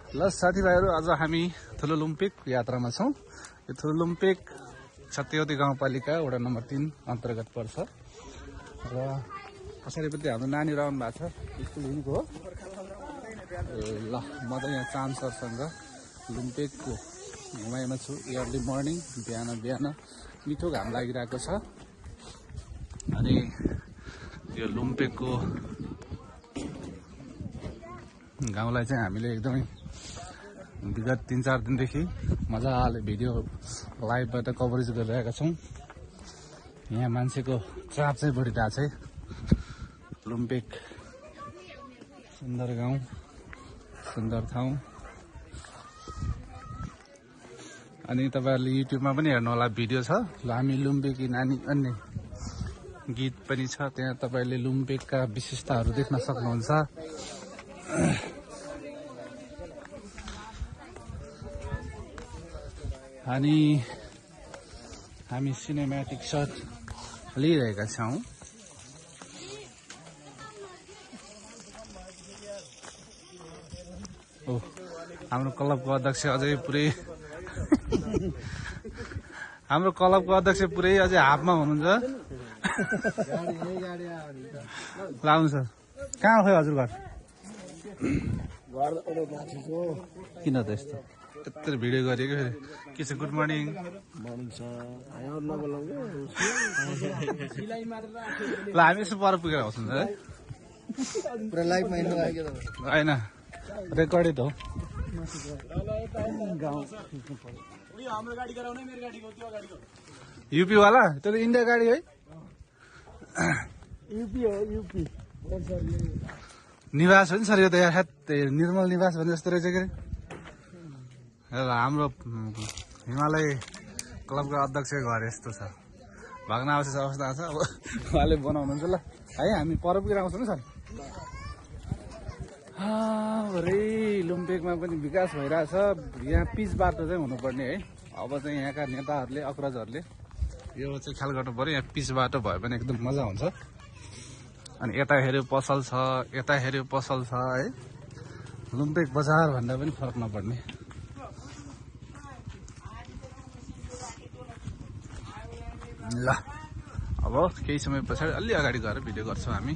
ल साथीभाइहरू, आज हामी थुलुलुम्पिक यात्रामा छौँ। यो थुलुलुम्पिक सत्यवती गाउँपालिका वडा नम्बर 3 अन्तर्गत पर्छ र पछाडिपट्टि हाम्रो नानीहरू आउनु भएको छ, स्कुल हिँडेको हो। ल म त यहाँ चाम सरसँग लुम्पिकको घुमाइमा छु। अर्ली मर्निङ बिहान मिठो घाम लागिरहेको छ अनि यो लुम्पिकको गाउँलाई चाहिँ हामीले एकदमै विगत 3-4 दिनदेखि मजाले भिडियो लाइभबाट कभरेज गरिरहेका छौँ। यहाँ मान्छेको चाप चाहिँ बढिरहेको छ। लुम्पिक सुन्दर गाउँ, सुन्दर ठाउँ। अनि तपाईहरुले युट्युबमा पनि हेर्नु होला, भिडियो छ हामी लुम्पिकी नानी अन्य गीत पनि छ। त्यहाँ तपाईहरुले लुम्पिकका विशेषताहरू देख्न सक्नुहुन्छ। अनि हामी सिनेम्याटिक शट लिइरहेका छौँ। हाम्रो क्लबको अध्यक्ष अझै पुरै हाम्रो क्लबको अध्यक्ष पुरै अझै हाफमा हुनुहुन्छ। लाउनु सर, कहाँ खै हजुर घर? किन त यस्तो त्यत्रो भिडियो गरेको फेरि के छ? Good morning. ल हामी यसो पर पुगेर आउँछौँ है। होइन रेकर्डेड हो। यूपी वाला त्यो त इन्डिया गाडी है। यूपी निवास हो नि सर यो त यार। निर्मल निवास भने जस्तो रहेछ के अरे। हाम्रो हिमालय क्लबको अध्यक्ष घर यस्तो छ, भग्न अवशेष अवस्था छ। अब उहाँले बनाउनुहुन्छ ल है। हामी पर पुगेर आउँछौँ सर। भरे लुम्पिकमा पनि विकास भइरहेछ। यहाँ पिच बाटो चाहिँ हुनुपर्ने है। अब चाहिँ यहाँका नेताहरूले, अग्रजहरूले यो चाहिँ ख्याल गर्नु पर्यो। यहाँ पिच बाटो भयो भने एकदम मजा हुन्छ। अनि यता हेऱ्यो पसल छ, यता हेऱ्यो पसल छ है। लुम्पिक बजार भन्दा पनि फरक नपर्ने। ल अब केही समय पछाडि अलि अगाडि गएर भिडियो गर्छौँ हामी।